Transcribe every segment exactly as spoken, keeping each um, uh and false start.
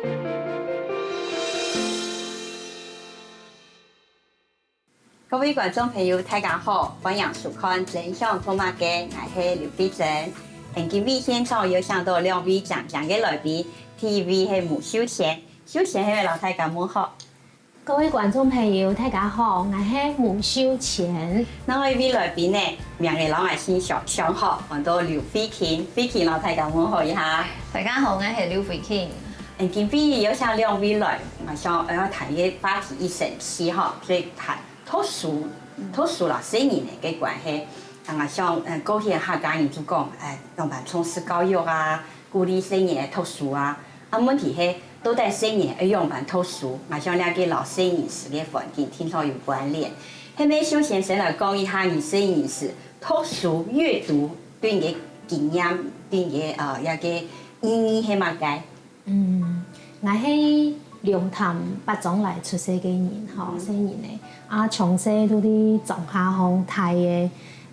各位觀眾朋友，大家好，歡迎收看《真想讀麼个》，𠊎係劉慧珍。今晡日現場有請到兩位靚靚个來賓，第一位係吳秀千，秀千係毋係摎大家問好？各位觀眾朋友，大家好，𠊎係吳秀千。另外一位來賓呢，名仔摎𠊎盡相，相好，安到劉慧卿，慧卿摎大家問好一下。大家好，𠊎係劉慧卿。今晡日有請兩位來，𠊎想愛談个話題已生趣吼，所以談 讀書，讀書摎細人仔个關係，𠊎想，嗯，過去个客家人就講，欸，仰般重視教育啊，鼓勵細人仔讀書啊。啊，問題係，到底細人仔愛仰般讀書？𠊎想這个摎細人時个環境定著有關聯。係毋係秀千先來講一下你細人時讀書、閱讀對你个經驗，對你个，呃，這个意義係麼个？ 嗯，𠊎係龍潭八張犁出世个人吼，細人仔。啊，從細就在莊下項大个。欸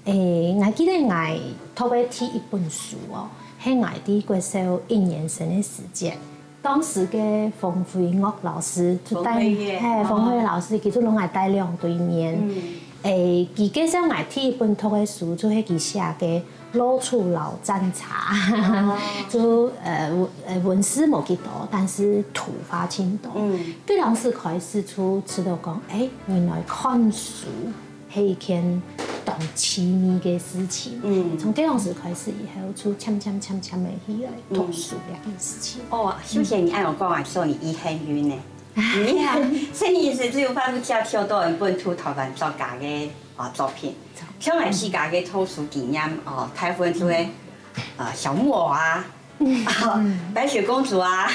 ，𠊎記得𠊎讀个第一本書哦，係𠊎在國小一年生个時節，當時个馮輝岳老師就帶，馮輝岳，嘿，哦。馮輝岳老師，佢就摎𠊎帶兩對面。嗯。欸，佢介紹𠊎第一本讀个書就係佢寫个 《老鼠摎戰車》。哦。就，呃，文，呃，文字無幾多，但是圖畫盡多。嗯。該當時開始就知道講，欸，原來看書係一件當趣味个事情。嗯。從該當時開始以後，就漸漸漸漸个去來讀書這件事情。哦，秀千你恁樣講啊，所以你很幸運呢。你很，細人時就有法度接觸到本土台灣作家个 啊，作品。像𠊎自家个讀書經驗，哦，大部分就係，呃，小木偶啊，白雪公主啊，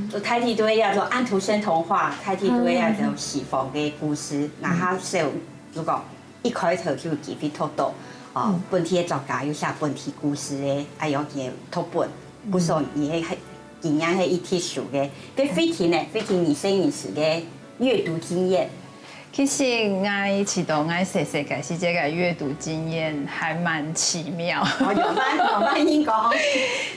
就大體都係這種安徒生童話，大體都係這種西方个故事。那較少，如果一開頭就有機會讀到，哦，本地个作家有寫本地故事个，啊，有个讀本，故所你个經驗係一特殊个。該慧卿呢，慧卿你細人時个閱讀經驗， 其實𠊎試著𠊎細細个時節个閱讀經驗還蠻奇妙。哦，仰般，仰般你講。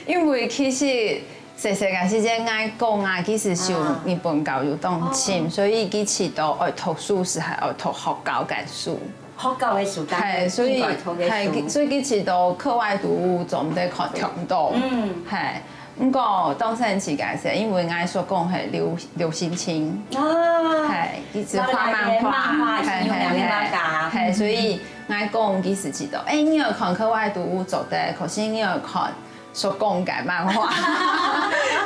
因為其實細細个時節，𠊎講啊，其實受日本教育當深，所以佢試著愛讀書時還愛讀學校个書。學校个書，嘿，所以，應該讀个書。嘿，所以佢試著課外讀物做毋得看忒多。嗯。嘿， 毋過當時自家係，因為𠊎叔公係劉，劉興欽，哦。嘿，一直畫漫畫，畫，畫，嘿，嘿，嘿，畫家。嘿，所以𠊎公佢係試著，欸，你愛看課外讀物做得，可是你愛看叔公个漫畫，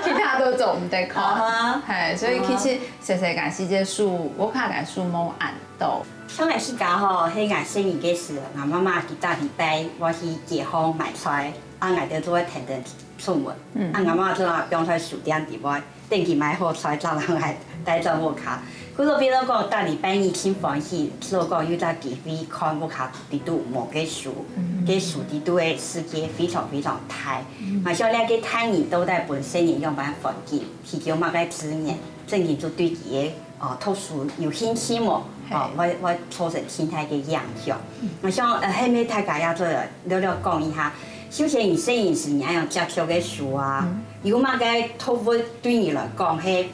其他都做毋得看。啊哈。嘿，所以其實細細个時節書，屋下个書無恁多。像𠊎自家吼，係𠊎細人个時，𠊎媽媽佢逐禮拜會去街項買菜，啊，𠊎兜就會跈等 出門。嗯。啊，𠊎媽就放在書店裡背，等佢買好菜，正來帶轉屋下。故所變做講，逐禮拜日盡歡喜，所以講有隻機會看屋下裡肚無个書，嗯。該書裡肚个世界非常非常大。嗯。𠊎想這个大人到底分細人仰般環境，提供麼个資源，正經就對佢个 哦，讀書有興趣無？嘿。哦，會，會造成盡大个影響。嗯。𠊎想，呃，後面大家也做了了講一下，首先你細人時你愛有接觸个書啊，嗯。有麼个讀物對你來講，係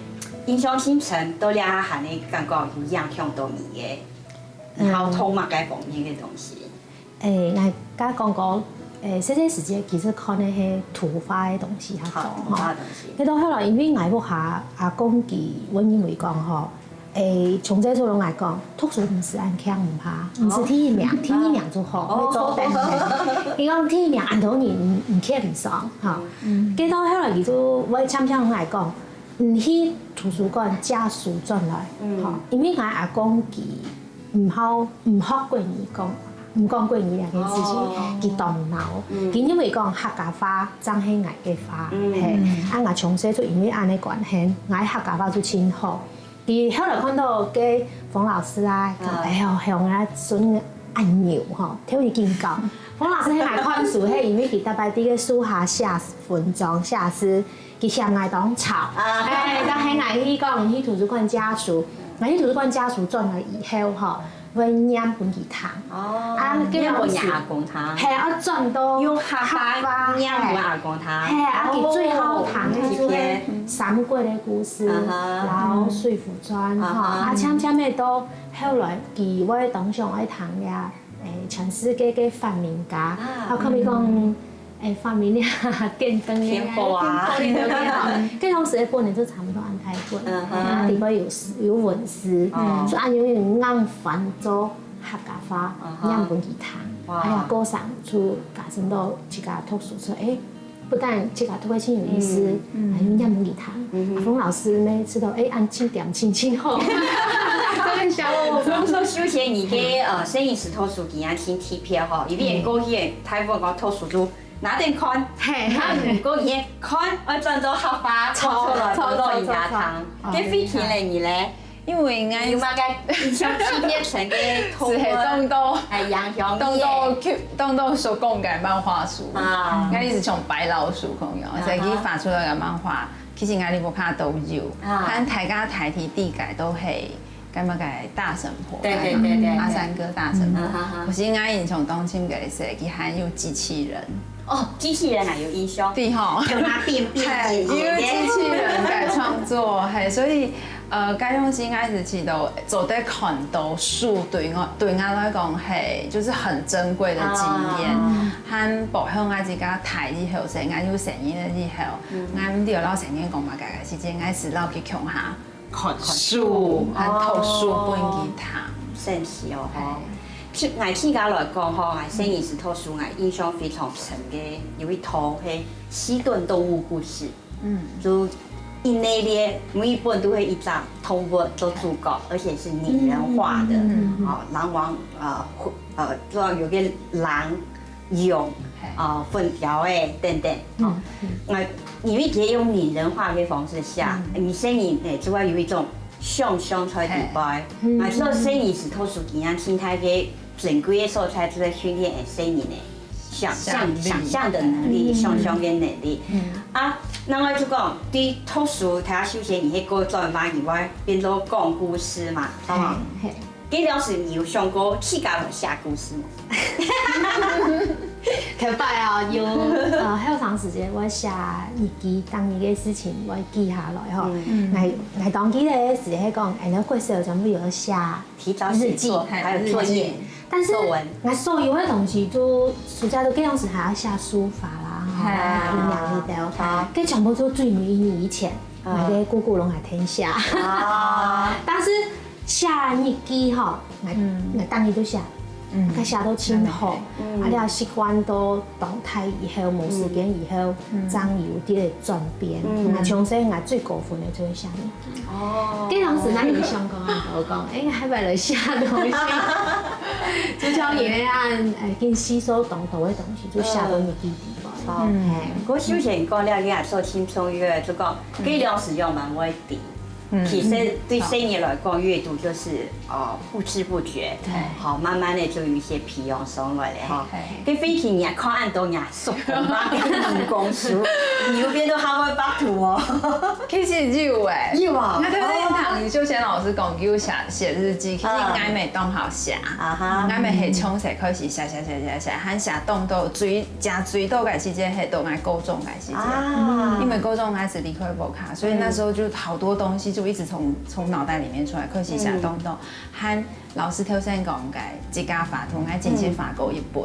印象深深，到這下還係感覺有影響到你个，嗯。然後讀麼个方面个東西？ 欸，𠊎剛講過，欸，細細時節其實看个係圖畫个東西較多吼。好，圖畫个東西。該到後來，因為𠊎屋下阿公佢會認為講吼，欸，從細就摎𠊎講，讀書毋使恁慶毋怕，毋使第一名，哦。第二名就好，哦。會做得。佢講第一名恁多人毋，毋慶毋爽，吼。嗯。該到後來，佢就會常常摎𠊎講，你去圖書館借書轉來，嗯。吼，因為𠊎阿公佢 毋好，毋學國語講，毋講國語這件事情，哦。佢當惱。嗯。佢認為講客家話正係𠊎个話，嗯。嘿。啊，𠊎從細就因為恁呢關係，𠊎客家話就盡好。佢後來看到个馮老師啊，講，啊。哎喲，向𠊎孫恁牛吼，頭一緊講，馮老師係𠊎看書，係因為佢逐擺在个書下寫文章、寫字， 佢嫌𠊎當吵。啊。哎，但係𠊎去講，去圖書館借書，𠊎去圖書館借書轉來以後吼，會唸分佢聽。哦，啊，你有問阿公聽？係，啊，轉到用客話念分阿公聽。係，啊，佢最好聽个就係三國个故事，嗯哼然後水滸傳，嗯哼吼，啊，漸漸个到後來，佢會當想愛聽呀，誒，全世界个發明家，啊啊，可比講，誒，發明了電燈个電火啊電火个，該當時个本人就差不多恁大本，嗯哼啊，底背有詩有文字，哦所以啊，有點硬翻做客家話嗯哼念分佢聽，哇哎呀，過生就發生到自家讀書出，誒，不但自家讀个真有意思，還有念分佢聽。阿峰老師每次都誒，恁清點清清吼，真的笑我。所以說，首先你个呃，攝影師讀書經驗真特別吼，因為過去个大部分講讀書就拿等看，嘿啊，毋過你个看愛轉做客話，講出來分老人家聽。錯錯錯錯該慧琴咧，你咧？因為應該有麼个印象特別深个讀物係係當多哎，影響當你个多當多所講个漫畫書啊應該一直從白老鼠朋友，啊哈所以佢畫出來个漫畫，其實𠊎屋下都有，啊但大家大體理解都係該麼个大嬸婆，對對對對阿三哥大嬸婆嗯哈哈。可是𠊎印象當深个係，佢還有機器人，哦，機器人啊有印象，對吼。有那變變係，因為機器人个創作，係，所以呃，該東西應該係知道做得看到書對我對我來講係就是很珍貴的經驗，啊還包括𠊎自家大以後，細𠊎有細人了以後，𠊎毋知摎細人講麼个个時間，𠊎係摎佢共下看書，還讀書分佢聽。神奇哦吼。就𠊎自家來講吼，𠊎細人時讀書，𠊎印象非常深个有一套係西頓動物故事。嗯，就一系列每一本都係一隻動物做主角，而且是擬人化的，嗯哦，狼王呃虎呃，主要有个狼、勇嘿啊、粉条哎等等，哦，那因為佢用擬人化个方式寫，你細人呢，主要有一種想像在裡背，啊，所以細人時讀書經驗，心態个珍貴个所在，就係訓練細人个想象、想力想象的能力、想象个能力。啊，另外就講，對讀書，大家休閒，你係過轉彎以外，變做講故事嘛，係嘛？嘿，你老師，你有想過自家來寫故事嗎？可擺哦，有呃，後生時節會寫日記，當日个事情會記下來吼。𠊎𠊎當記得个時係講，哎，那國小全部有寫提早寫作，日記還有作業、但是作文。𠊎所有个東西都暑假都這樣子，還要寫書法啦，吼，嘿還有音樂那兜啊，這全部都對於以前啊，𠊎个姑姑攏還聽寫。啊，但是寫日記吼，𠊎𠊎當日都寫，該寫到盡好，啊，了習慣到當大以後，無時間以後，正有點轉變。啊，從細𠊎最高分个就係寫日記。哦，該當時𠊎有想講，我講，哎，還買來寫東西，就像你那樣，哎，跟吸收當多个東西，就寫到日記底背。哦哎，不過首先講了，你也說輕鬆一個，就講，這兩時用蠻會的。其實對細人來講，閱讀就是呃不知不覺，對好，慢慢的就有一些培養上來了哈。嘿跟慧琴你看恁多人手工畫、人工書，你有變到還會畫圖哦。其實有誒，有啊那對對，聽秀仙老師講，有寫寫日記，其實嗯𠊎乜當好寫，啊哈𠊎乜係從細開始寫寫寫寫寫，還寫當多最加最多个時間係到𠊎高中个時間。啊，因為高中開始離開屋下，所以那時候就好多東西就一直從從腦袋裡面出來，開始寫當多。和老師頭先講个自家畫圖，𠊎真係畫過一本。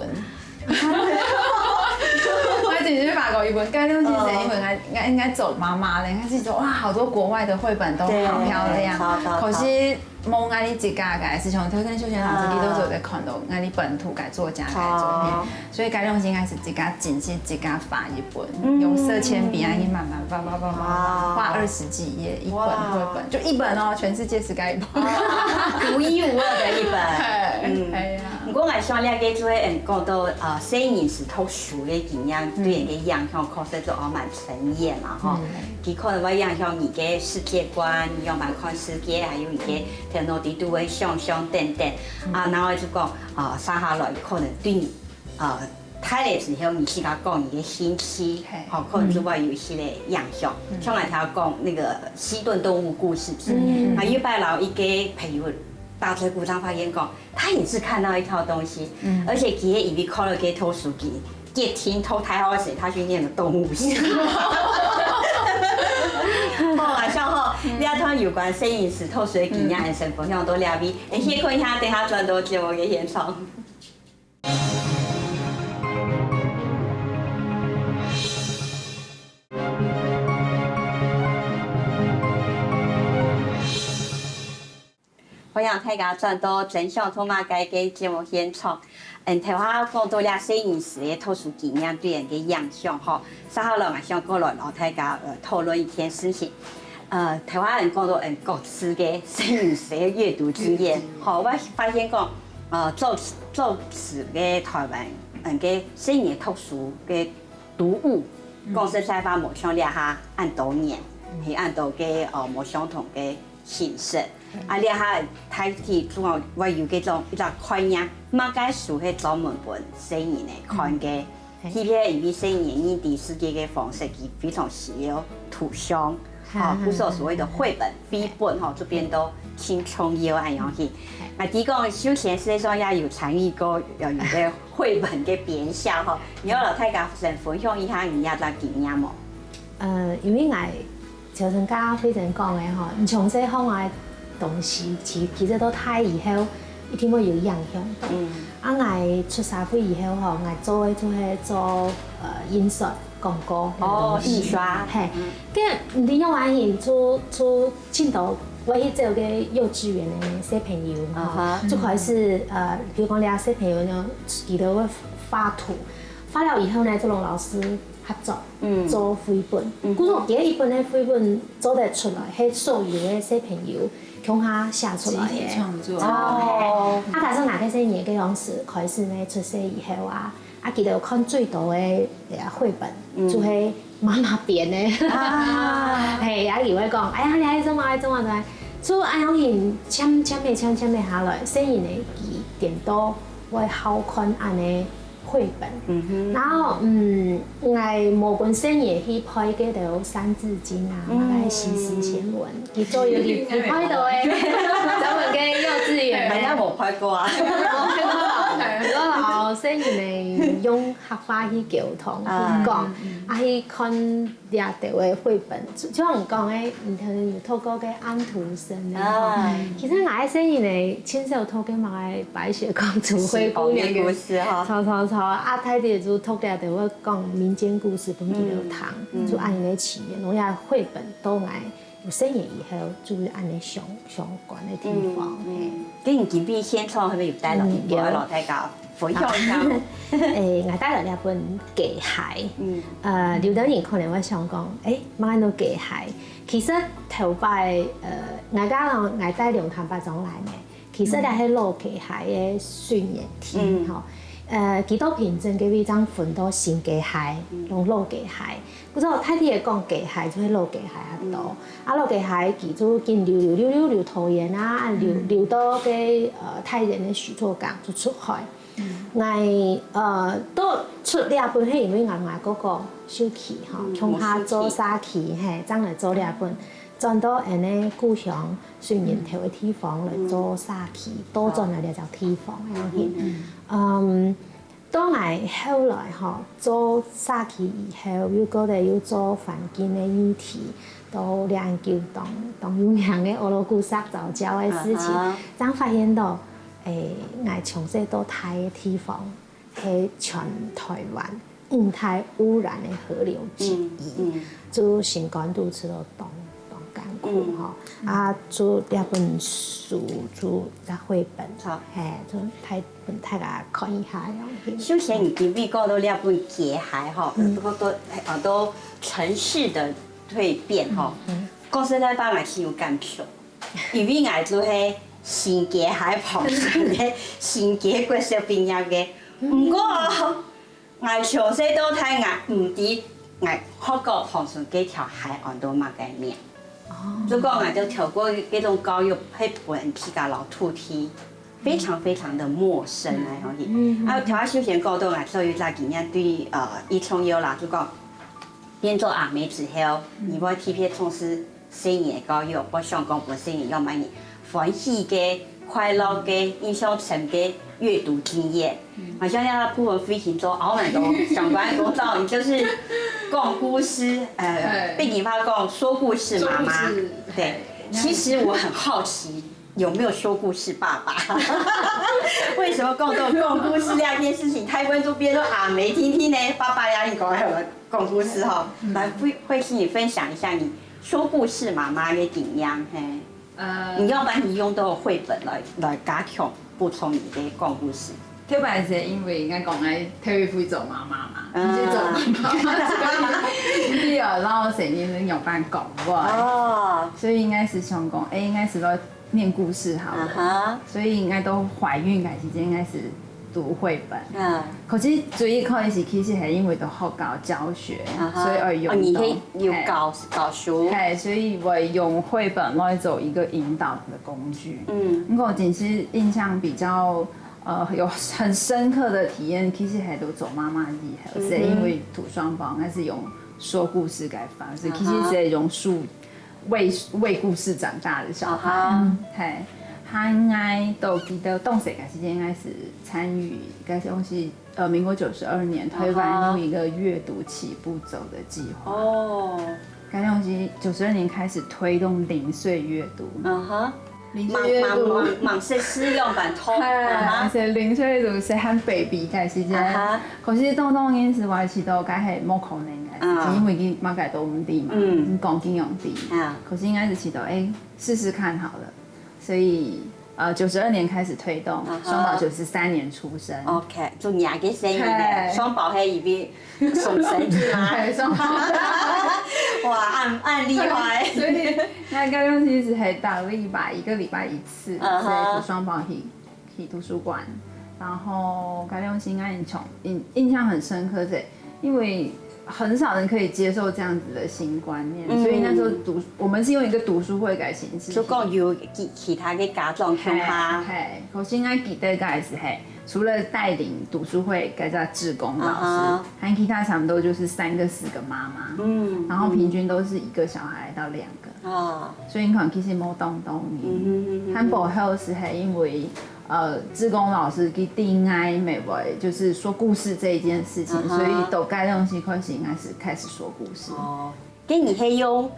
𠊎真係畫過一本，該東西係因為𠊎𠊎應該做媽媽了，開始說哇，好多國外的繪本都好漂亮。對超超可是無𠊎俚自家个，係從頭先秀仙老師佢都做得看到𠊎俚本土个作家个作品。哦所以該東西應該係自家真係自家畫一本，用色鉛筆啊，你慢慢畫畫畫畫畫，畫二十幾頁一本繪本，就一本哦，全世界只該一本。獨一無二的一本。嘿，嗯哎呀，毋過𠊎想了解做，嗯，講到呃細人時讀書个經驗，對人个影響確實就還蠻深遠嘛吼。佢可能會影響你个世界觀，你仰般看世界，還有你个頭腦裡肚个想像等等。啊，然後就講啊，接下來可能對你呃大了之後，你自家個人个興趣嘿，吼，可能就會有一些个影響。像𠊎頭講那個西頓動物故事，啊，有擺摎一個朋友打嘴鼓正發現講，他也是看到一套東西，嗯，而且佢也因為看了這套書籍，決定讀大學時，他去念了動物系。好啊，笑吼，你要聽有關攝影師讀書个經驗个生活，像都了解，哎，先看一下，等下轉到節目个現場。 歡迎大家轉到真想讀麼个个節目現場。嗯，頭下講到這攝影師个讀書經驗對人个影響吼，接下來𠊎想過來摎大家呃討論一件事情。呃，頭下人講到嗯各自个攝影師个閱讀經驗，吼，𠊎發現講，呃，作作詞个台灣人个攝影个讀書个讀物，講實在話無像這下恁多元，係恁多个呃無相同个 形式。啊，這下大體主要會有這種一隻概念，麼个書係專門分細人仔看个。特別因為細人仔認知世界个方式，佢非常需要圖像，吼，故所所謂个繪本、繪本吼，就變到盡重要恁樣去。啊，佢講首先世界上也有參與過，有有个繪本个編寫吼，你愛摎大家先分享一下你這隻經驗無？呃，因為𠊎 就像剛剛慧珍講个吼，你從細學个東西，其其實到大以後，一定會有影響到。嗯。啊，𠊎出社會以後吼，𠊎做个就係做呃印刷廣告个東西。哦，印刷。嘿，該你用完以後，就就盡多會去做个幼稚園个小朋友吼，就開始呃，比如講你个小朋友呢，佢兜會畫圖，畫了以後呢，就同老師合作。 做繪本。故所佢一本个繪本做得出來，係所有个小朋友共下寫出來个。集體創作。哦，啊，假使𠊎个細人个樣式開始呢出世以後啊，啊，佢兜看最多个呃繪本，就係媽媽編个。啊。嘿，啊，佢會講，哎呀，你愛做麼个，愛做麼个，就恁樣仔漸漸仔、漸漸仔下來，細人仔佢顛倒會好看恁樣 繪本。然後，嗯，𠊎無分細人去背該兜三字經啊，麼个西施前文，佢做有佢佢背到个，專門个幼稚園个。人家無背過啊。無背過啊，細人仔用客話去溝通、去講，啊，去看 這兜个繪本，就像你講个，你可能有讀過个安徒生个吼。啊。其實𠊎个細人仔盡少讀个嘛个白雪公主、灰姑娘个。西方的故事哈。著著著，啊，大體就讀這兜个講民間故事分佢兜聽，就恁樣个起源。𠊎个繪本到𠊎有細人以後，就係恁樣相相關个地方。嗯，嗯。該你今晡日現場係毋係有帶來一本，嗯，有。愛摎大家 分享一下。誒，𠊎帶來這本《雞鞋》。嗯。呃，有兜人可能會想講，誒，麼个係雞鞋？其實頭擺，呃，𠊎講𠊎帶龍潭北庄來呢，其實這係老雞鞋个訓練地吼。呃，佢到平鎮該位正分到新雞鞋，摎老雞鞋。 故所大體來講，雞鞋就係老雞鞋較多。啊，老雞鞋佢就緊溜溜溜溜溜桃園啊，溜溜到个呃大園个許厝港就出海。𠊎呃到出這本係因為𠊎𠊎哥哥受氣吼，共下做社區嘿，正來做這本，轉到𠊎个故鄉水源頭个地方來做社區，倒轉來這隻地方恁樣去。嗯。 到𠊎後來吼，做社區以後，又過來又做環境个議題，到這久當當有名个烏魯古石藻礁个事情，正發現到，誒，𠊎從細到大个地方，係全台灣五大污染个河流之一，就心肝肚知道當當艱苦吼。啊，就這本書，就這繪本，嘿，就大 分大家看一下樣。首先，你今晡日講到這本雞鞋吼，嗯。不過都，哦，都城市的蛻變吼。嗯，嗯。講實在話，𠊎係有感觸，因為𠊎就係新雞鞋旁邊个新雞國小畢業个。嗯。毋過，𠊎從細到大，𠊎毋知𠊎學校旁邊該條鞋安到麼个名。哦。就講𠊎就透過這種教育，去分自家摎土地 非常非常的陌生啊，嗯。然後，嗯。啊，頭下首先講到啊，所以這幾年對，呃，一重要啦，就講，變做阿姆之後，嗯。你會特別重視細人个教育，會想講分細人用麼个歡喜个、快樂个、印象深个閱讀經驗。好像要部分飛行做澳門都相關工作，你就是講故事，呃，北京話講說故事媽媽。對，其實我很好奇，有沒有說故事爸爸？為什麼講到講故事這件事情，台灣這邊都啊沒聽聽呢？爸爸呀，你講還有講故事哈，來慧慧心你分享一下你說故事媽媽的經驗，嘿。 你要把你用到繪本來來加強補充你个講故事。特別係因為應該講愛特別會做媽媽嘛，嗯，你就做媽媽，所以你啊，然後成日有辦講話，哦，所以應該係想講，哎，應該係來念故事好了，啊哈，所以應該都懷孕个時間應該係讀繪本，嗯，可是最一開始其實係因為在學校教學，啊哈，所以愛用到，哦，你可以有教教書，嘿，所以我用繪本來做一個引導的工具。嗯，毋過真係印象比較呃有很深刻的體驗，其實還都做媽媽以後，是因為讀雙寶，那是用說故事个方式，其實是用書 餵餵故事長大的小孩。啊哈，嘿，還愛都記得當時个時間，應該是參與，應該是呃民國九十二年台灣有一個閱讀起步走的計劃。哦，該東西九十二年開始推動零歲閱讀。嗯哼，零歲閱讀，網網是使用版通，嘿，啊哈，係零歲閱讀係還baby个時間。啊哈，可是當當然是我知道，該係無可能个事情，因為佢麼个都毋知嘛，嗯，講經用知。啊，可是應該是知道，哎，試試看好了。所以呃，九十二年開始推動，啊哈，雙寶九十三年出生。OK，就兩個生日呢，嘿，雙寶還以為送生日嗎？嘿，雙寶。哇，恁恁厲害。所以那個東西是很大禮拜，一個禮拜一次，嗯哼，所以讀雙寶去去圖書館，然後該東西應該很印印象很深刻，是因為很少人可以接受這樣子的新觀念，嗯，所以那時候讀，我們是用一個讀書會的形式，就講有其其他个家長共下，嘿，嘿，可是應該記得个是嘿，除了帶領讀書會个志工老師，啊哈，還其他差不多就是三個四個媽媽，嗯，然後平均都是一個小孩到兩個。 哦，所以你看其實無當多人。嗯哼嗯哼，還寶後是還因為呃，志工老師佢定愛每位就是說故事這一件事情，啊哈，所以到該東西開始應該是開始說故事。哦，該你係用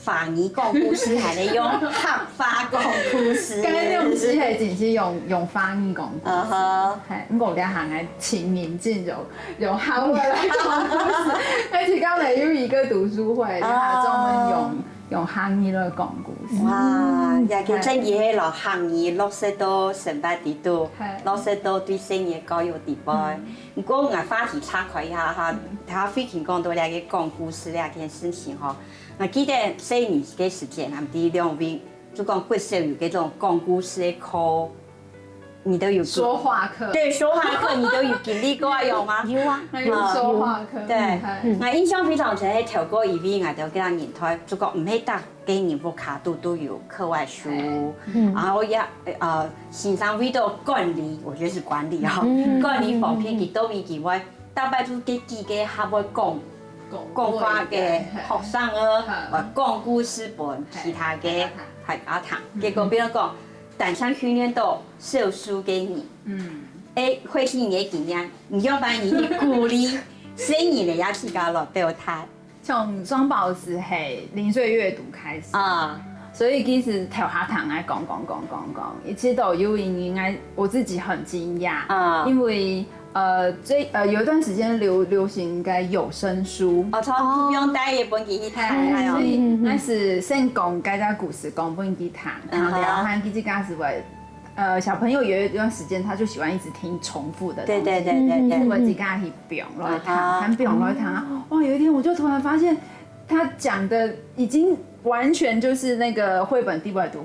華語講故事，還係用客話講故事？該東西係真係用用華語講故事。啊哈，嘿，毋過這行个情人真有 用客話來講故事。而且剛才有一個讀書會，啊，專門用用客語來講故事。哇，也就真係係摎客語落實到生活裡肚，係，落實到對細人教育裡背。毋過𠊎話題岔開一下哈，頭先慧琴講到這個講故事這件事情吼，𠊎記得細人个時節，𠊎等兩位就講國小有這種講故事个課， 你都有說話課。對，說話課你都有經歷過有嗎？有啊，有說話課。對，嗯，𠊎印象非常深，係透過一位𠊎兜个人台，就講毋係逐個人屋下肚都有課外書，嗯，然後也呃先生為著管理，我覺得是管理哈，嗯，管理方面佢都會以外，大概就這幾個較會講講話个學生啊，嗯，呃講故事分其他个大家聽，結果變做講 單淨訓練到少數个人。嗯，誒，或是你个經驗，你用般你去鼓勵細人仔也自家來表達。從雙寶時係零歲閱讀開始啊，所以其實頭下聽𠊎講講講講講，一直都有因為𠊎我自己很驚訝啊，因為 呃，最呃有一段時間流流行个有聲書，哦，從圖像帶也分佢去聽，哎，所以那是先講該个故事講分佢聽，然後還佢自家是會，呃，小朋友有一段時間他就喜歡一直聽重複的東西，對對對對對，所以自家去放落去聽，啊哈，聽放落去聽啊，哇，有一天我就突然發現，他講的已經完全就是那個繪本裡背个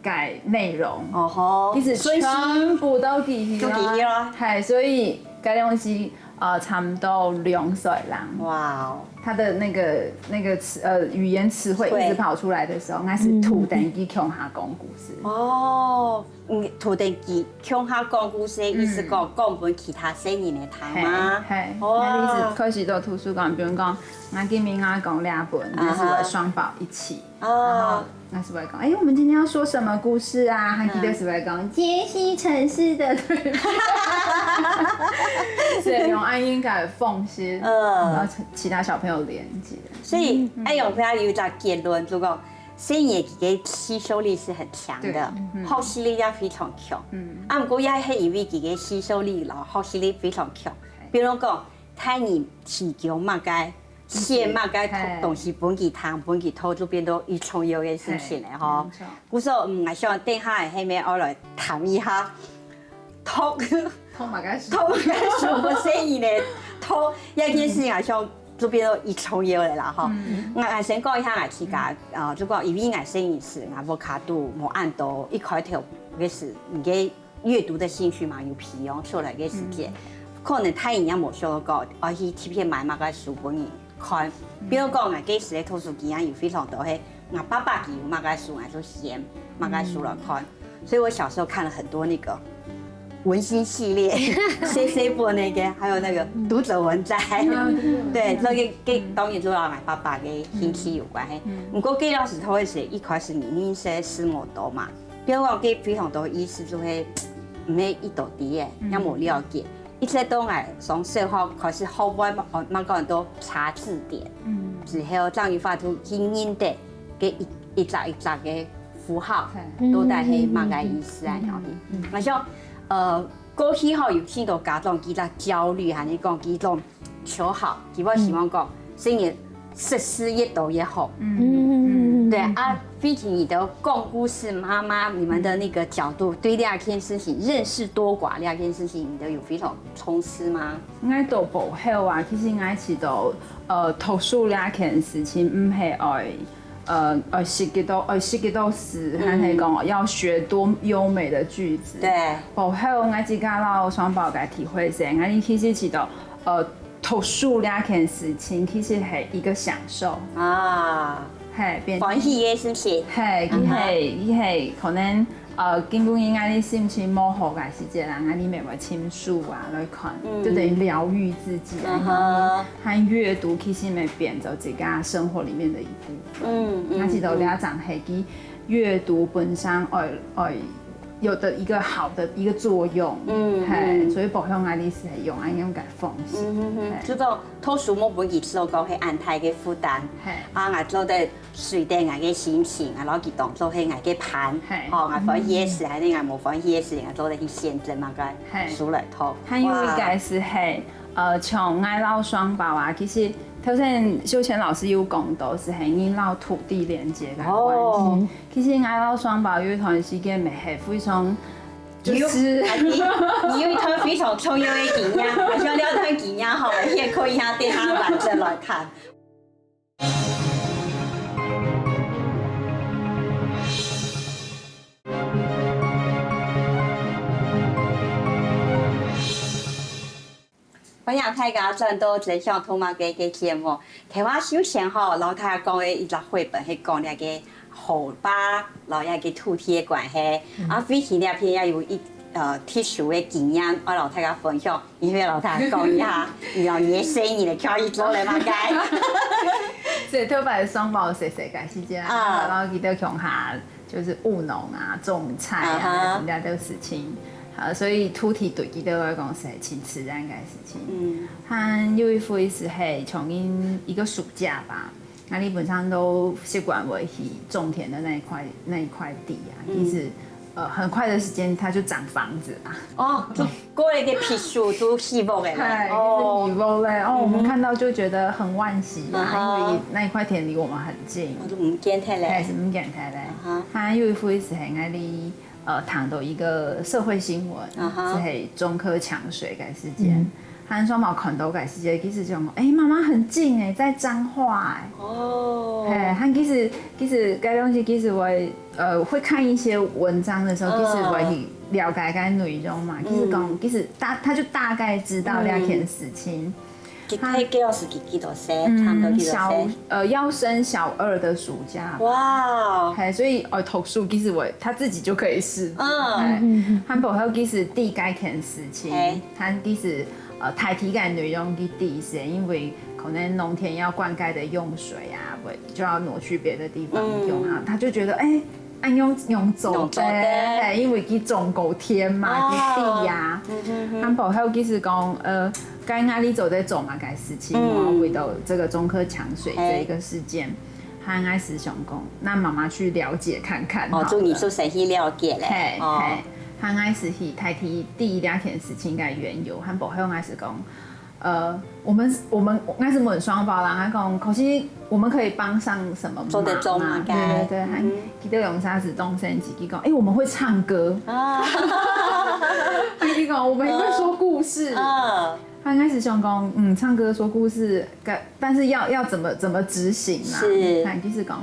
个內容，哦吼，其實全部都記起來，都記起來，嘿，所以該東西 呃，差不多兩歲啦。哇哦，他的那個那個詞呃語言詞彙一直跑出來的時候，那是圖等佢共下講故事。哦，嗯，圖等佢共下講故事的意思講，講分其他細人仔聽嗎？嘿，哦，那意思開始到圖書館，比如講，那今天阿公那本，就是我双宝一起，啊哈。然后那是我讲，哎，我们今天要说什么故事啊？他就会讲，杰西城市的对话。所以用爱音感奉献，嗯。然后其他小朋友连接。所以，嗯。爱用佢有一个结论，就讲，声音个吸收力是很强的，对，嗯。学习力也非常强。嗯。啊，毋过也系因为佢个吸收力咯，学习力非常强。比如讲， 大人提供么个，写么个东西分佢聽，分佢讀，就變到一重要个事情了吼。故所，嗯，𠊎想等下个下面愛來談一下讀，讀麼个書？讀麼个書，細人仔讀，這件事情𠊎想就變到一重要了啦吼。𠊎，𠊎先講一下𠊎自家，啊，就講因為𠊎細人仔係𠊎屋下肚無恁多，一開頭个時，你个 閱讀个興趣嘛，有培養出來个時節，可能大人也無想到講，愛去特別買麼个書分佢看。比如講，𠊎該時个圖書館啊，有非常多係，𠊎爸爸佢有麼个書，𠊎就選麼个書來看。所以我小時候看了很多那個文心系列，細細本那個，還有那個讀者文摘。對，所以該，該當然就摎𠊎爸爸个興趣有關係。毋過該老師佢係一開始你認識字無多嘛， 比如講，佢非常多意思就係毋係一到底个，也無了解。一直到𠊎上小學開始學會，哦，慢慢講到查字典，之後正有法度去認得該一，一隻一隻个符號，到底係麼个意思啊？然後，𠊎想，呃，過去吼有當多家長佢在焦慮，還係講佢種 求好，佢會希望講，細人仔識字越多越好。嗯，對啊，畢竟你兜講故事媽媽，你們的那個角度，對這件事情認識多寡，這件事情你兜有非常重視嗎？應該都無好啊，其實𠊎知道，呃，讀書這件事情毋係愛 呃，愛識幾多，愛識幾多字，還係講要學多優美的句子。對。包括𠊎自家摎雙寶个體會係，𠊎其實知道，呃，讀書這件事情其實係一個享受。啊，嘿，變歡喜个事情。嘿，佢係，佢係可能，呃，今晡日𠊎个心情無好个時節啦，𠊎就會尋書啊來看，就等於療癒自己啊。然後閱讀其實也變成自家生活裡面的一部分。 嗯，嗯，𠊎知道這正係佢閱讀本身愛，愛有的一個好的一個作用。嗯，嘿，所以包括𠊎个意思係用恁樣个方式。嗯哼哼，就講讀書無分佢做講係恁大个負擔。嘿，啊，𠊎做得隨等𠊎个心情，啊，摎佢當做係𠊎个伴。嘿，吼，𠊎歡喜个事，還係𠊎無歡喜个事，𠊎做得去選擇麼个書來讀。還有一個係，嘿，呃，像𠊎摎雙寶啊，其實 頭先秀泉老師有講到，係人摎土地連接个關係。其實𠊎摎雙寶有一段時間乜係非常，就是，你，你有一段非常重要个經驗，𠊎想這段經驗吼，也可以下等下完整來談。 歡迎大家轉到真想讀麼个个節目。頭下秀泉吼，摎大家講个一隻繪本，係講這个河壩摎這个土地个關係。啊，最近這片也有一，呃，特殊个經驗，愛摎大家分享，你愛摎大家講一下，你摎你个細人仔可以做了麼个？所以特別雙寶細細个時節啊，啊，然後佢兜共下 就是務農啊、種菜啊，啊哈，這兜事情。啊，所以土地對佢兜來講係盡自然个事情。嗯。還有一回係，係，像𠊎一個暑假吧，𠊎俚本身都習慣會去種田的那一塊，那一塊地啊，其實，呃，很快的時間它就長房子了。哦，就 過了一個避暑就起屋个咧。嘿，哦，起屋咧，哦，我們看到就覺得很惋惜啊，因為那一塊田離我們很近。哦，就毋見忒咧。嘿，係毋見忒咧。還有一回係𠊎俚，呃，聽到一個社會新聞，係中科搶水个事件。還雙寶看到个時節，其實就講，欸，媽媽很近欸，在彰化欸。哦。嘿，還其實，其實該東西其實𠊎 呃，會看一些文章的時候，其實𠊎去了解該內容嘛，其實講，其實大，他就大概知道這件事情。佢，佢幾多歲？幾多歲？差不多幾多歲？小，呃，要升小二的暑假吧。哇哦！嘿，所以，呃，讀書其實𠊎，他自己就可以識字。嗯。嘿，還包括其實知該件事情，還其實，呃，大體个內容佢知，係因為可能農田要灌溉的用水啊，不就要挪去別的地方用啊，嗯。他就覺得，哎，恁樣用做得，用做得。嘿，因為佢種過田嘛，哦。佢知啊。嗯哼哼。他過後其實講，呃，該哪裡做得做麼个事情，嗯。然後為到這個中科搶水這一個事件，嘿。他應該是想講，那媽媽去了解看看好了。哦，就你就先去了解咧。嘿，哦。嘿，他應該是去代替第一兩件事情个緣由，他過後應該是講， 呃，我們我們應該是問雙寶啦，他講，可是我們可以幫上什麼忙啊？做得做麼个？對對對，他，嗯。佢就用沙子動身體，佢講，哎，我們會唱歌。啊。他就講，我們也會說故事。啊。他應該是想講，嗯，唱歌說故事，但但是要要怎麼怎麼執行啦？是。他就是講，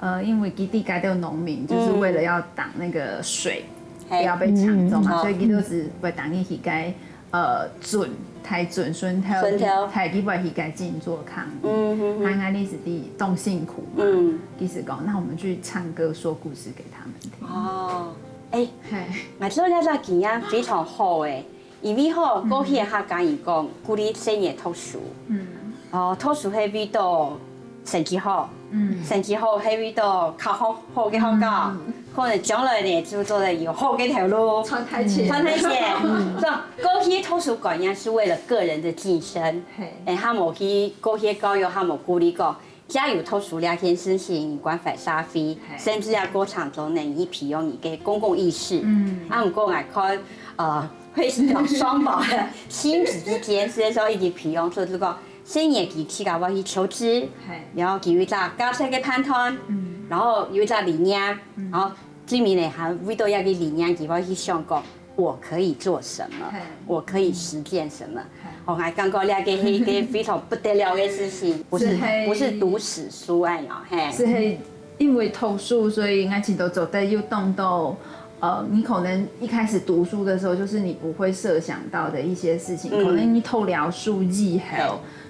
呃，因為佢自家都有農民，就是為了要擋那個水，嗯。不要被搶走嘛，嘿。所以佢就是會擋一起該 呃，圳，大圳，圳頭，圳頭。大佢會去該種做工。嗯，嗯，嗯。他應該是在當辛苦嘛。嗯。其實講，那我們去唱歌說故事給他們聽。哦，哎，嘿。𠊎做這个經驗非常好哎，因為吼，嗯。過去个客家人講，鼓勵細人讀書。嗯。哦，讀書係為到 成績好，嗯。成績好，係為到考好好个學校，嗯。可能將來呢，就做得有好个頭路，賺大錢。賺大錢。嗯。所以過去讀書觀念是為了個人的晉升，嘿。哎，還無去，過去教育還無鼓勵講，加油讀書這件事情，關懷社會，嘿。甚至在過程中呢，你培養你个公共意識。嗯。啊，毋過來看，呃，會是講雙寶的親子之間，雖然說已經培養出這個 細人佢自家會去求知，嘿。然後佢有一隻價值个判斷，嗯。然後有一隻理念，嗯。然後最尾呢，還為到這个理念，佢會去想講，我可以做什麼，嘿。我可以實踐什麼。嘿。哦，𠊎感覺這个係一个非常不得了的事情，不是，是嘿。不是讀死書哎喲，嘿。是嘿，因為讀書，所以𠊎自家做得有當多 呃，你可能一開始讀書的時候，就是你不會設想到的一些事情，嗯。可能你讀了書以後，嘿。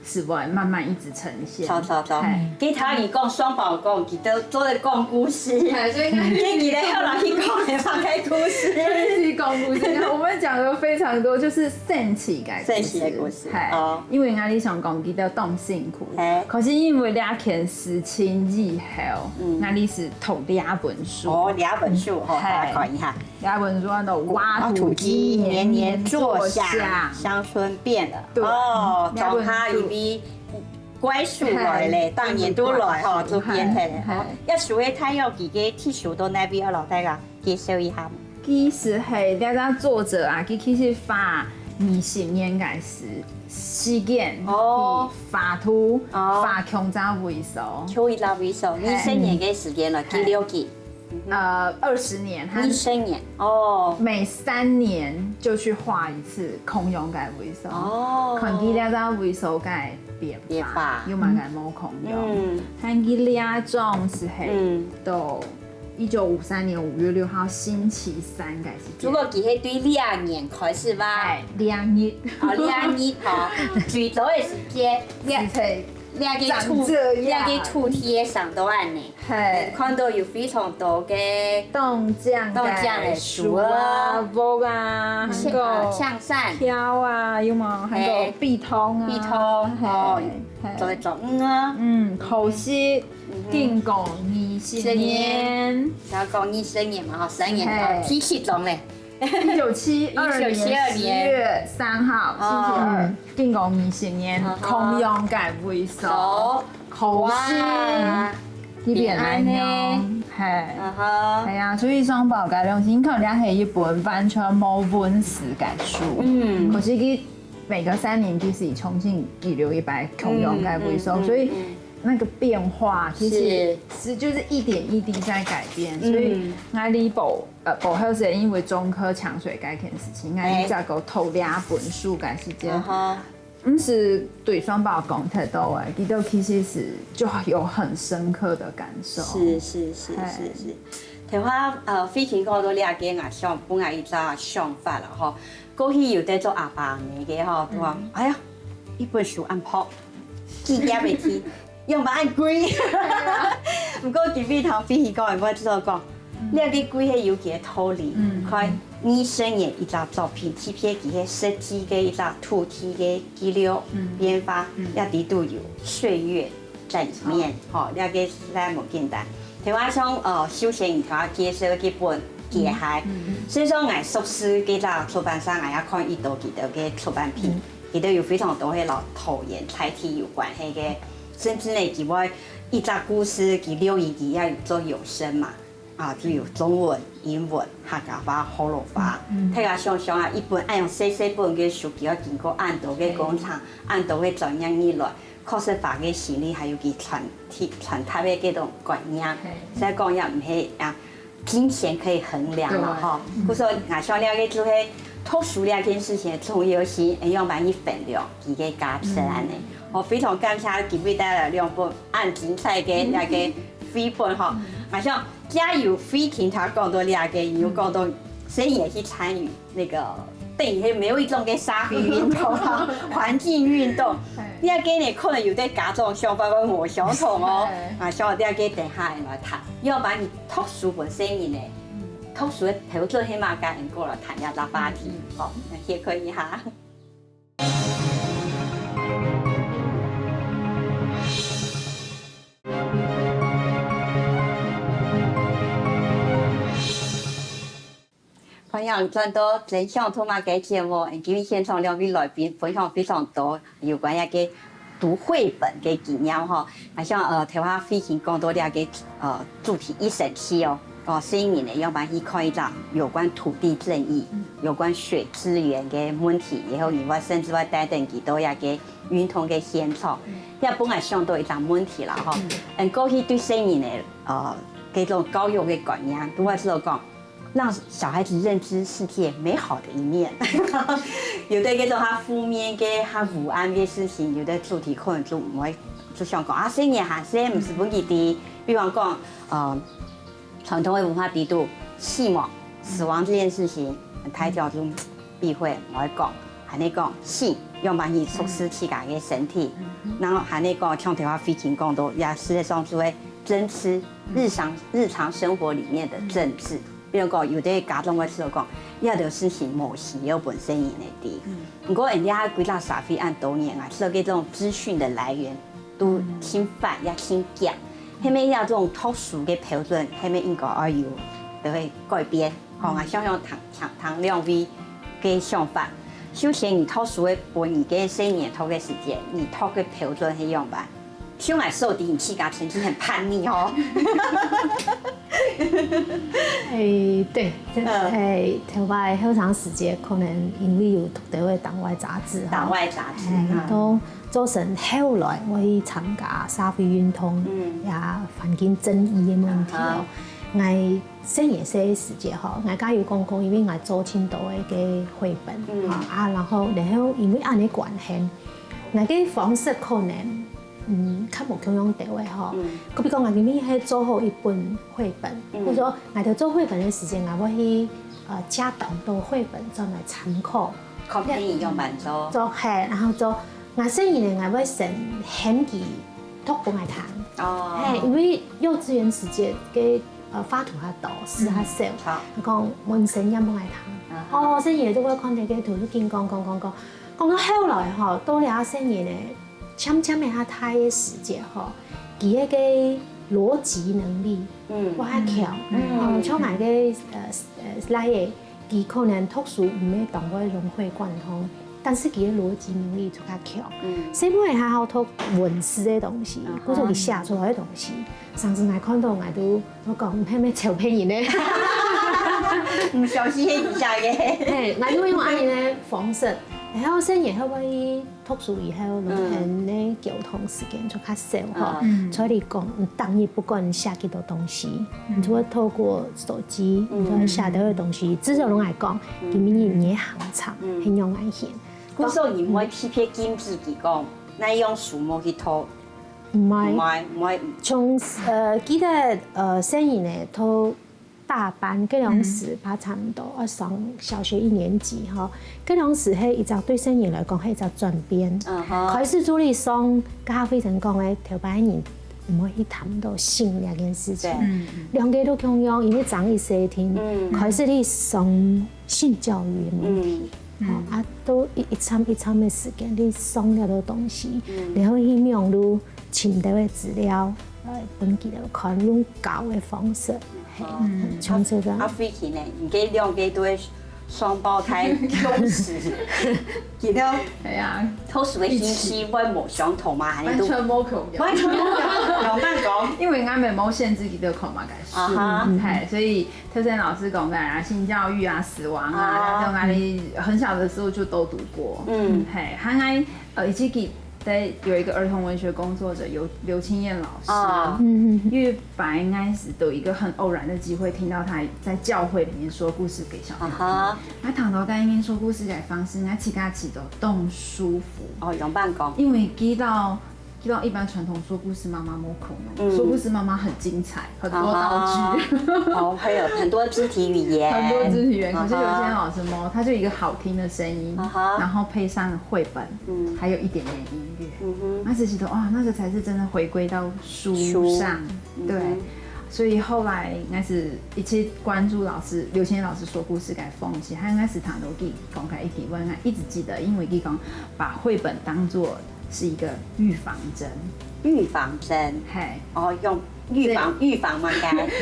是會慢慢一直呈現。著，著，著。嘿。佢頭先講，雙寶講，佢都做得講故事。嘿，所以𠊎，佢，佢後來去講个麼个故事？開始講故事，我們講了非常多，就是神奇个故事。神奇个故事，嘿。哦。因為𠊎想講，佢都當辛苦，嘿。可是因為這件事情以後，嗯。𠊎是讀這本書。哦，這本書，哦，嘿。大家看一下。 這本書安到挖土機年年作響，鄉村變了。對，哦，這本書。種下一位怪樹來咧，嘿，當年都來吼，就變忒咧。嘿，嘿。哦，這樹个太陽佢个特殊到哪位，愛摎大家介紹一下嗎？其實嘿，這個作者啊，佢其實花二十年个時，時間，哦。去畫圖，哦。畫共隻位所。共一隻位所，嘿。二十年个時間了，嘿。記錄佢。 呃，二十年，他二十年，哦。每三年就去畫一次共樣个位所。哦。看佢這隻位所个變化，變化。有麼个無共樣。嗯。看佢這種係，嗯。到一九五三年五月六號星期三个時間。如果佢係對這年開始吧？哎，這日。哦，這日吼，最早个時間，這，是在這个土，長這樣。這个土地个上到恁呢。 嘿。看到有非常多个當靚个樹啊，樹啊，屋啊，像，還有像山。橋啊，有無？還有嘿。陂塘啊。陂塘，嘿，哦，嘿。做得種魚啊。嗯，可惜，嗯哼。經過二十年。然後講二十年嘛，吼，三年，嘿。哦，第七種咧。一九七二年十月三號，哦。星期二。 經過二十年，嗯哼。共樣个位所，哦。可惜，哇。佢變恁樣，變恁呢。嘿。嗯哼。係啊，所以雙寶个東西，你看這係一本完全無文字个書，嗯。可是佢每隔三年其實重新記錄一擺共樣个位所，嗯，嗯，所以嗯，嗯。那個變化其實是。是，就是一點一滴在改變，嗯。所以𠊎這部 呃，過後係因為中科搶水該件事情，哎。𠊎正過讀這本書个時間。嗯哼。毋係對雙寶講忒多个，佢兜其實係就有很深刻的感受。是，是，是，嘿。是，是。頭下，呃，慧琴講到這个，𠊎想，本來一隻想法啦，吼。過去有在做阿爸阿姆个，吼，都講，嗯。哎呀，一本書恁薄，幾頁个字， 樣般恁貴。對啊。毋過今晡日聽慧琴講，𠊎知講，這个歸係有佢个道理，看二十年一隻作品，特別佢个設計个一隻土地个記錄、變化，這裡肚有歲月在裡面，吼，這个實在無簡單。頭下像呃，秀仙你頭下介紹个本《結海》，所以說𠊎熟識个隻出版社，𠊎也看一到佢兜个出版品，佢兜有非常多个摎桃園在地有關係个，甚至呢，佢會一隻故事，佢錄音佢也有做有聲嘛。 啊，就有中文、英文、客家話、學老話。大家想想啊，一本恁樣細細本个書，佢愛經過恁多个工程、恁多个專業人員，確實花个心力，還有佢傳遞、傳達个這種觀念。所以講也毋係啊，金錢可以衡量了吼。故所𠊎想了解就係讀書這件事情个重要性，會仰般去衡量佢个價值恁呢。我非常感謝今日帶來兩本恁精彩个這个繪本吼，𠊎想 這有慧婷頭講到這个，有講到細人仔去參與那個，等於係某一種个社會運動啊，環境運動。這个呢，可能有兜家長想法會無相同哦。啊，像這个等下來談，要不然你讀書本身呢，讀書个標準係麼个，𠊎過來談一下這話題，哦，歇睏一下。 歡迎轉到真想讀麼个節目，今日現場兩位來賓分享非常多有關這个讀繪本个經驗吼。啊，像呃，頭下慧婷講到這个呃主題一生氣哦，哦，細人仔呢，要不然去看一張有關土地正義、有關水資源个問題，然後你會甚至會帶等佢到這个運動个現場，這本來想到一張問題啦吼。嗯，過去對細人仔呢，呃，這種教育个觀念，都會知道講， 讓小孩子認知世界美好的一面。有的這種較負面个、較烏暗个事情，有的主題可能就毋會，就想講啊，細人還細，毋使分佢知。比方講，呃，傳統个文化裡肚，死亡、死亡這件事情，大家就避諱，毋會講。還係講性，要麼你重視自家个身體，然後還係講像頭下慧婷講到，也事實上就會珍惜日常、日常生活裡面的政治。 比如講，有个家長會試著講，這兜事情無需要分細人仔知。毋過，𠊎等這下歸隻社會恁多年啊，試著這種資訊个來源都盡發也盡強，係毋係這種讀書个標準，係毋係應該愛有，就會改變？吼，𠊎想想聽、聽、聽兩位个想法。首先，你讀書个本，你个細人仔讀个時節，你讀个標準係仰般？ 像𠊎所知，你自家曾經很叛逆哦。誒，對，這，嗯。誒，頭擺後生時節，可能因為有讀到个黨外雜誌吼，黨外雜誌，誒，嗯。都造成後來𠊎去參加社會運動，嗯。也環境正義个問題哦。啊哈。𠊎細人仔个時節吼，𠊎頭下有講過，因為𠊎做盡多个該繪本，嗯。吼，啊，然後，然後因為恁樣个關係，𠊎个方式可能 嗯，較無共樣个話吼。嗯。可比講，𠊎今日係做好一本繪本，嗯。或者說，𠊎在做繪本个時間，𠊎會去，呃，借當多繪本轉來參考。看別人仰般做。做，嘿，然後做，𠊎細人仔，𠊎會先喊佢讀分𠊎聽。哦。嘿，因為幼稚園時節个，呃，畫圖較多，字較少。嗯，好。講問先念分𠊎聽。啊哈。哦，細人仔就會看到个圖，就緊講講講講，講到後來吼，到了細人仔 漸漸仔較大个時節吼，佢个邏輯能力，嗯。會較強。嗯。哦，像𠊎个，呃，呃，倈仔，佢可能讀書毋係當會融會貫通，但是佢个邏輯能力就較強。嗯。細妹仔較好讀文字个東西，嗯哼。故所佢寫出來个東西，上次𠊎看到𠊎都，𠊎講，係毋係小朋友呢？毋小心一下个。嘿，𠊎就用恁樣个方式，然後細人仔會毋會 讀書以後，嗯。可能你交通時間就較少吼。嗯。所以你講，你逐日不管寫幾多東西，嗯。你就會透過手機，嗯。你就會寫到个東西，至少攏來講，嗯。今日你个行程，嗯。很有安心。故所你毋會特別禁止佢講，哪樣書無去讀？毋會。毋會，毋會。從，呃，記得，呃，細人仔讀 大班，該當時嗯。佢差毋多愛上小學一年級吼，該當時係一隻對細人來講係一隻轉變。嗯哼。開始主日上，頭下慧婷講个頭擺人毋會去談到性這件事情。對。嗯。兩個都共樣，因為爭一歲定，嗯。開始去上性教育的問題。嗯。哦，啊，都一，一站一站的時間，你上了多東西，嗯。然後去網路尋到的資料，來分佢等看，用教的方式，嘿，嗯。像這樣。啊，慧琴呢？你這兩個都係雙胞胎，同時，佢等，對啊。讀書的興趣會無相同嗎？還是都完全無共樣。完全無共樣，仰般講？因為𠊎乜無限制佢等看麼个書，啊哈。嘿，所以 頭先老師講个啊，性教育啊、死亡啊，啊。那種啊，你很小的時候就都讀過。嗯。嘿，還愛，呃，以及記得有一個兒童文學工作者，劉，劉清彥老師。啊。嗯，嗯，嗯。因為本來應該是有一個很偶然的機會，聽到他在教會裡面說故事給小朋友聽。啊哈。那談到在裡面說故事的方式，那自家自家都當舒服。哦，仰般講？因為知道 知道一般傳統說故事媽媽無可能，嗯。說故事媽媽很精彩，很多道具。啊哈。哦，還有很多肢體語言。很多肢體語言，可是劉清彥老師嘛，啊哈。他就一個好聽的聲音，啊哈。然後配上繪本，嗯。還有一點點音樂。嗯哼。那時覺得，哇，那個才是真的回歸到書上，書。對。嗯哼。所以後來開始一直關注老師，劉清彥老師說故事个風氣，還開始談到佢講个一句話，我一直記得，因為佢講把繪本當作 是一個預防針。預防針。嘿。哦，用預防，對。預防麼个？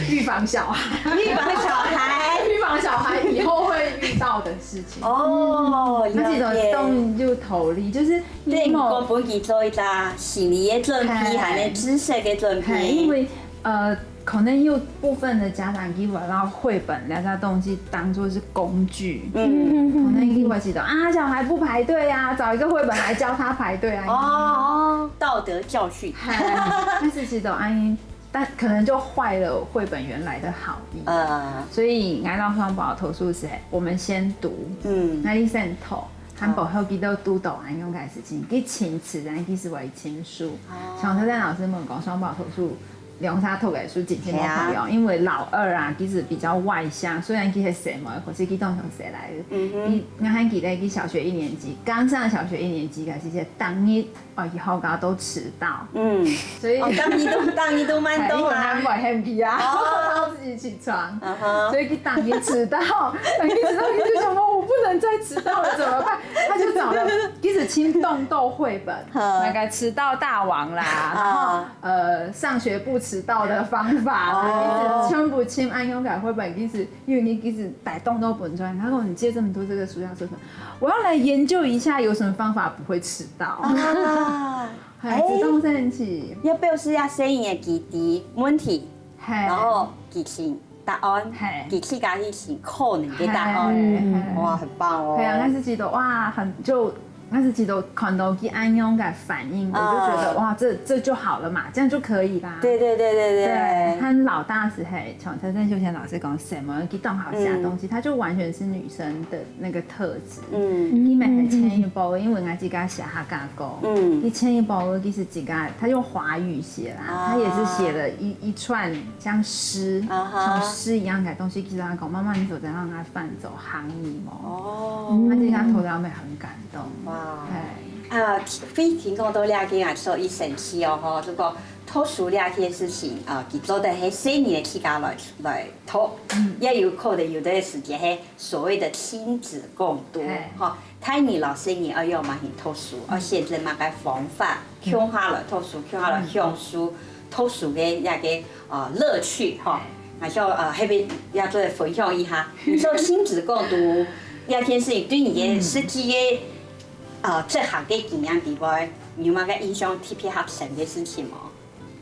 預防小孩。預防小孩。預防小孩以後會遇到的事情。哦，那這種了解。動就道理，就是你某，對，你講分佢做一隻心理的準備，嘿。還有知識的準備。嘿，因為，呃， 可能有部分的家長佢會拿繪本這隻東西當作是工具，嗯。可能佢會覺得啊，小孩不排隊啊，找一個繪本來教他排隊啊。哦，道德教訓。嘿，但是其實哎，但可能就壞了繪本原來的好意。呃。所以𠊎摎雙胞讀書時，我們先讀，嗯。𠊎先讀，還無後佢都讀到恁樣个事情，佢親自，然後其實會親手。哦。像頭先老師問講，雙胞讀書 兩儕讀个書真正無共樣，嘿啊。因為老二啊，其實比較外向，雖然佢係細妹，可是佢當像細倈仔。嗯哼。佢，𠊎還記得佢小學一年級，剛上小學一年級開始，就逐日，哦，去學校都遲到。嗯。所以，哦，逐日都，逐日都慢到啊。因為𠊎毋會喊佢啊，哦。他自己起床。嗯哼。所以佢逐日遲到，逐日遲到，佢就想說我不能再遲到了，怎麼辦？他就找了，一直尋動畫繪本，好。那個遲到大王啦，然後，啊。 呃，上學不遲到的方法啦，哦。一直全部尋恁樣个繪本，其實因為你一直帶動到本專，他說你借這麼多這個書要做什麼？我要來研究一下有什麼方法不會遲到。啊。哎，哎。這當神奇。也表示這細人仔佢知問題，嘿。然後佢尋答案，嘿。佢自家去尋可能个答案。嘿，嘿。哇，很棒哦。對啊，但是記得，哇，很，就 但是其實看到佢恁樣个反應，我就覺得，啊。哇，這，這就好了嘛，這樣就可以啦。對，對，對，對，對。對，和老大時候，像陳勝秀賢老師講，細妹佢當好寫東西，嗯。他就完全是女生的那個特質。嗯。佢乜係前一步，因為𠊎自家寫客家歌，嗯。佢前一步佢係自家，他用華語寫啦，啊。他也是寫了一，一串像詩，啊哈。像詩一樣的東西，其實他講，媽媽，你手在讓他翻走行禮嘛。哦。那這樣讀了會很感 動。哇。嘿。啊，慧琴講到這个啊，所以神奇哦，吼，如果讀書這件事情啊，佢做得係細人仔自家來，來讀，嗯。也有可能有段時間係所謂的親子共讀，嘿。吼，大人摎細人仔愛用麼个讀書，嗯。愛選擇麼个方法，嗯。共下來讀書，共下來享受讀書个一个，呃，樂趣，吼。嘿。啊，像，呃，這邊也做分享一下，你說親子共讀這件事情對你个實際个 呃，這下个經驗裡背，你有麼个印象特別較深个事情無？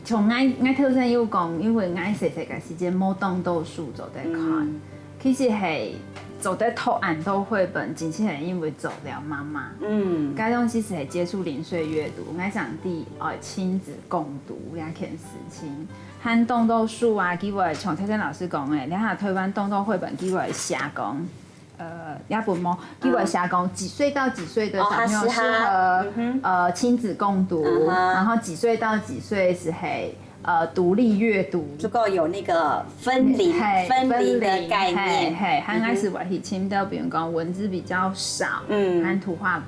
像𠊎，𠊎頭先有講，因為𠊎細細个時節無當多書做得看。嗯。其實係做得讀恁多繪本，真正係因為做了媽媽。嗯。該種其實係接觸零碎閱讀，𠊎想對，呃，親子共讀這件事情。和當多書啊，佢會像蔡健老師講个，這下台灣當多繪本，佢會寫講， 呃，也分無，佢會寫講幾歲到幾歲的小朋友適合，哦，他是哈，嗯哼。呃，親子共讀，嗯哼。然後幾歲到幾歲係，呃，獨立閱讀。如果有那個分齡，嘿，分齡的概念。分齡，嘿，嘿，嗯哼。還開始會去聽到，比如講文字比較少，嗯。和圖畫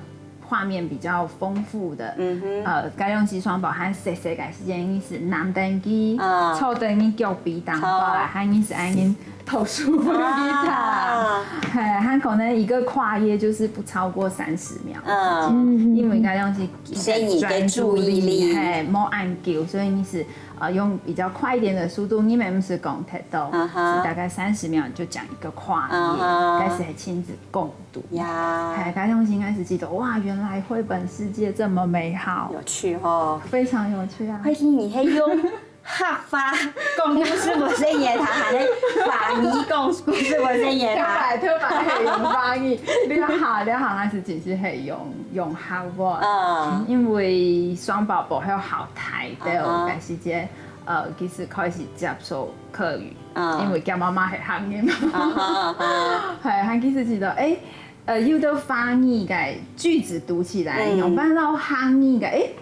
畫面比較豐富的，嗯哼。呃，該當時雙胞還細細个時間，佢係攬等佢，啊。坐等佢腳髀頂高啊，坐。還佢係恁樣讀書分佢讀。啊。嘿，還可能一個跨頁就是不超過三十秒的時間，嗯。因為該當時細人个注意力。專注力，嘿，無恁久，所以你是，呃，用比較快一點的速度，你們毋係講忒多，啊哈。是大概三十秒就講一個跨頁，啊哈。但是還親子共 讀。呀。嘿，該當時應該係覺得，哇，原來繪本世界這麼美好。有趣哦。非常有趣啊。可是你還用客話講故事分細人聽，還係華語講故事分細人聽？頭擺，頭擺係用華語，了後，了後還係真係係用，用客話。嗯。因為雙寶寶還有好大个，啊哈。該時節，呃，其實開始接觸客語，嗯。因為佢媽媽係客人嘛。啊哈，啊哈。嘿，還其實覺得，欸， 呃，有兜華語个句子讀起來，嗯。用翻到客語个，欸，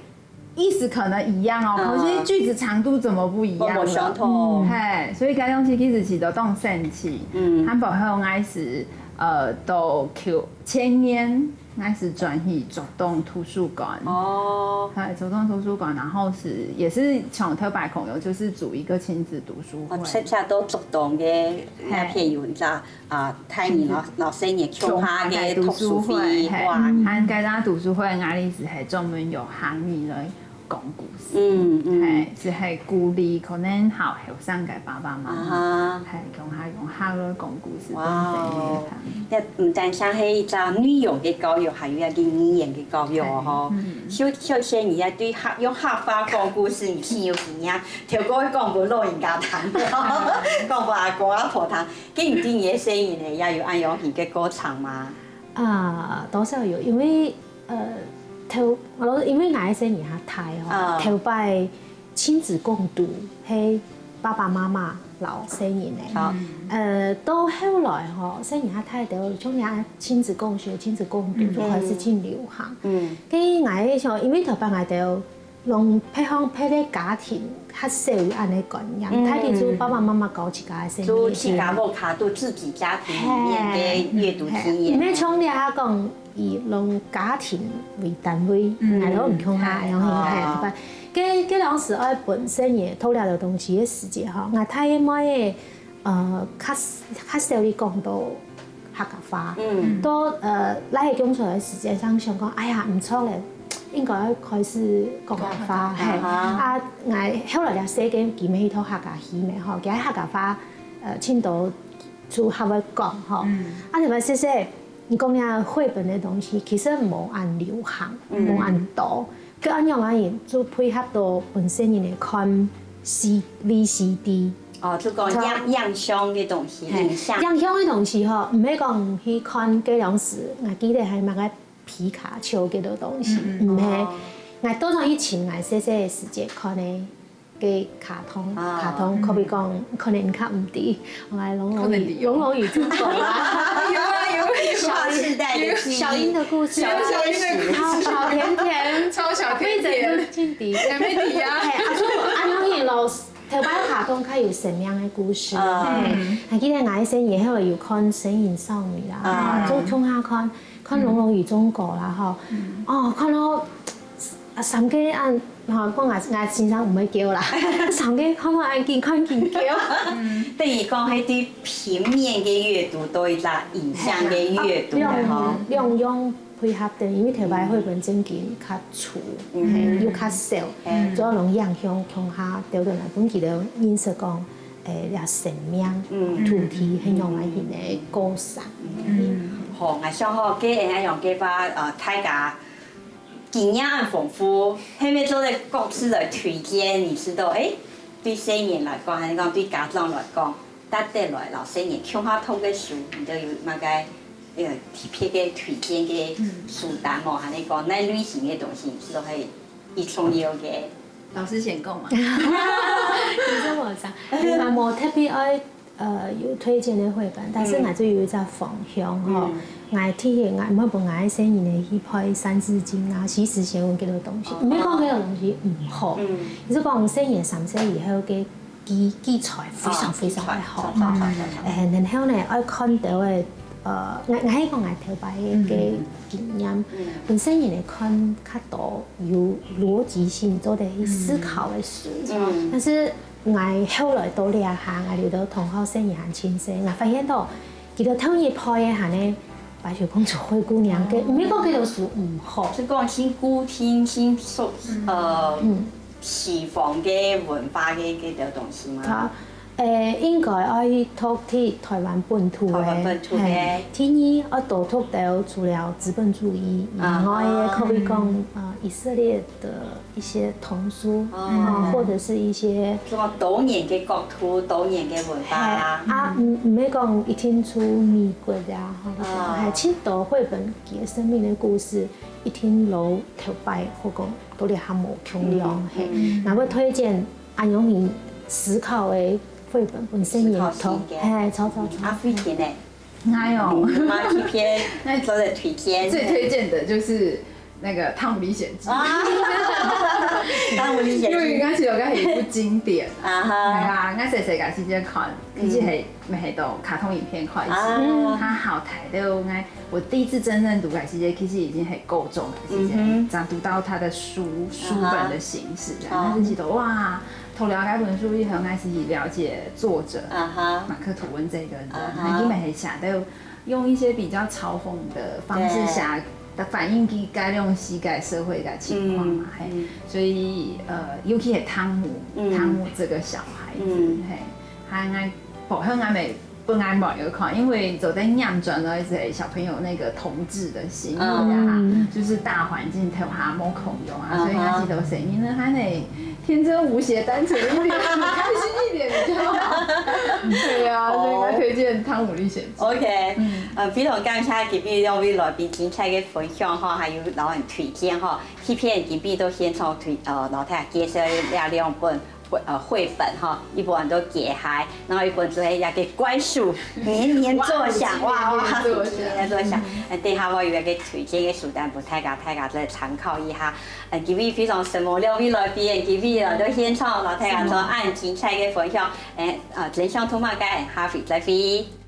意思可能一樣哦，嗯。可是句子長度怎麼不一樣了？無，無相同。嗯。嘿，所以該東西其實是都當神奇。嗯。還包括𠊎係，呃，到舊，前年，𠊎係轉去竹東圖書館。哦。嘿，竹東圖書館，然後是，也是像頭擺講个，就是組一個親子讀書會。哦，這下都竹東个那片有一隻 啊，大人摎，摎細人共下个讀書會，共下个讀書會，嘿。哇。嗯。還該隻讀書會，𠊎俚係專門用客語來講故事。嗯，嗯。嘿，係鼓勵可能較後生个爸爸媽媽，啊哈。嘿，共下用客語來講故事，哇哦。分細人聽。這毋單淨係一隻內容个教育，還有一個語言个教育哦，吼。嘿，嗯。首，首先你愛對客，用客話講故事，你先有經驗，頭過講分老人家聽，講分阿公阿婆聽， 該你對你个細人呢，也有恁樣形个過程嗎？啊，多少有，因為，呃，頭，呃，因為𠊎个細人較大吼，啊。頭擺親子共讀，係爸爸媽媽摎細人个。好。呃，到後來吼，細人較大兜，像這親子共學、親子共讀，嗯。就開始真流行。嗯。該𠊎个想，因為頭擺𠊎兜 攏別項別个家庭較少有恁樣个觀念，嗯。大體就爸爸媽媽教自家个細人。就自家屋下肚自己家庭裡面个閱讀經驗。嘿，毋係像這下講以攏家庭為單位，嗯。來到毋共下，嘿，然後，嘿，哦。該，該當時愛分細人讀這兜東西个時節吼，𠊎大妹仔 呃，較，較少咧講到客家話。嗯。到，呃，來个工作个時間上想講，哎呀，毋著咧，應該愛開始講客話，講客話，嘿。啊哈。啊，𠊎後來也寫个佢乜去讀客家戲乜吼，佢个客家話，呃，盡多就較會講吼。嗯。啊，特別係說，你講這繪本个東西，其實無恁流行，嗯。無恁多。 該恁樣啊，就配合到本身人个看C，V C D。哦，就講影，影像个東西，嘿，影像。影像个東西吼，毋係講去看該當時，𠊎記得還有麼个皮卡丘該兜東西，嗯，嗯。毋係。哦。𠊎多數以前𠊎細細个時節看个，个卡通，啊。卡通，嗯。可比講，可能較毋知，𠊎龍龍與，可能知哦。龍龍與豬狗啊。有啊，有啊，有啊。小時代的記憶。小英的故事。小天使。小，小甜甜。超小甜甜。非常有劲敌。甜美迪啊。嘿，啊，所以安東尼老師，頭擺卡通較有生命个故事。啊。嘿，還記得𠊎个細人後來有看《神隱少女》啦，啊。就共下看，看《龍龍與豬狗》啦，吼。嗯。哦，看到，啊，三個人，吼，講𠊎，𠊎先生毋會噭啦，三個看到恁緊看緊噭。嗯，等於講，係對平面个閱讀多一隻影像个閱讀个吼。啊，兩，兩樣 配合等，因為頭擺繪本正經較粗，嗯。嘿，又較少，嗯。主要攏影像共下調轉來，分佢兜認識講，誒，這生命，嗯。土地，很容易形个過程。嗯，好，𠊎想吼，既然恁樣个話，呃，大家經驗恁豐富，係毋係做得各自來推薦，你知道，誒，對細人來講，還係講對家長來講， 搭得來摎細人共下讀个書，你兜有麼个，呃，特別个推薦个書單無？還係講，哪類型个東西你知道係最重要个？老師先講嘛。其實我想，我無特別愛，呃，有推薦个繪本，但是，嗯。𠊎就有一隻方向吼。嗯。 𠊎提議，𠊎毋會分𠊎个細人仔去背三字經啊、西辭斜文該兜東西。哦。毋係講該兜東西毋好，嗯。只係講細人三歲以後个記，記才非常非常个好。哦，記才，好，好，好，好。誒，然後呢，愛看到个呃，𠊎𠊎係講𠊎頭擺个个經驗，本身人會看較多有邏輯性，做得去思考个書。但是𠊎後來到這下，𠊎留到同學生意還盡細，𠊎發現到，其實頭一輩个還呢，白雪公主、灰姑娘，个毋係講佢兜書毋好，就講先固定、先熟呃西方个文化个个个東西嘛。啊，誒，應該愛讀去台灣本土个，台灣本土个嘿，第二愛多讀到除了資本主義以外个，可以講呃以色列的一些童書，啊，或者是一些什麼多元个國土、多元个文化嘿，啊，毋毋係講一定出美國呀，吼，係，盡多繪本佢个生命个故事，一定摎頭擺或講到這下無共樣，嘿，那會推薦恁樣你思考个繪本本身也同，嘿，超超超。啊，費錢呢？ 哎呦，嘛，T P A 做的推荐，最推荐的就是那个《汤姆历险记》。啊，汤姆历险记因为应该是有个很不经典啊哈，啊，应该是谁个时间看，其实还没还到卡通影片开始，啊他好睇到应该我第一次真正读个时间，其实已经很够重了，时间，这样读到他的书书本的形式，然后就觉得哇，读了该本书以后，开始了解作者啊哈，马克吐温这个人，啊哈他因为很写的。用一些比较嘲讽的方式写，反映佢該種時代社會个情況嘛，嘿，所以呃，尤其係湯姆，湯姆這個小孩子，嘿，他應該，好像還沒不安保有看，因為走在念轉了一些小朋友那個童稚的心理啊，就是大環境頭下無共樣啊，所以他記得誰，你呢，他那天真無邪、單純一點、開心一點比較好。對啊，所以應該推薦《湯姆歷險記》。 OK，呃，非常感謝今晡日兩位來賓精彩个分享吼，還有摎𠊎推薦吼，T P A今晡日到現場推，呃，摎大家介紹這兩本繪呃繪本吼，一本都解嗨，然後一本就係一個怪獸年年作響，哇哇，年年作響年年作響。呃，等下𠊎有一個推薦个書單分大家，大家再參考一下。呃，今晡日非常承蒙兩位來賓，今晡日來到現場，摎大家做恁精彩个分享。誒，呃，真想同大家下回再會。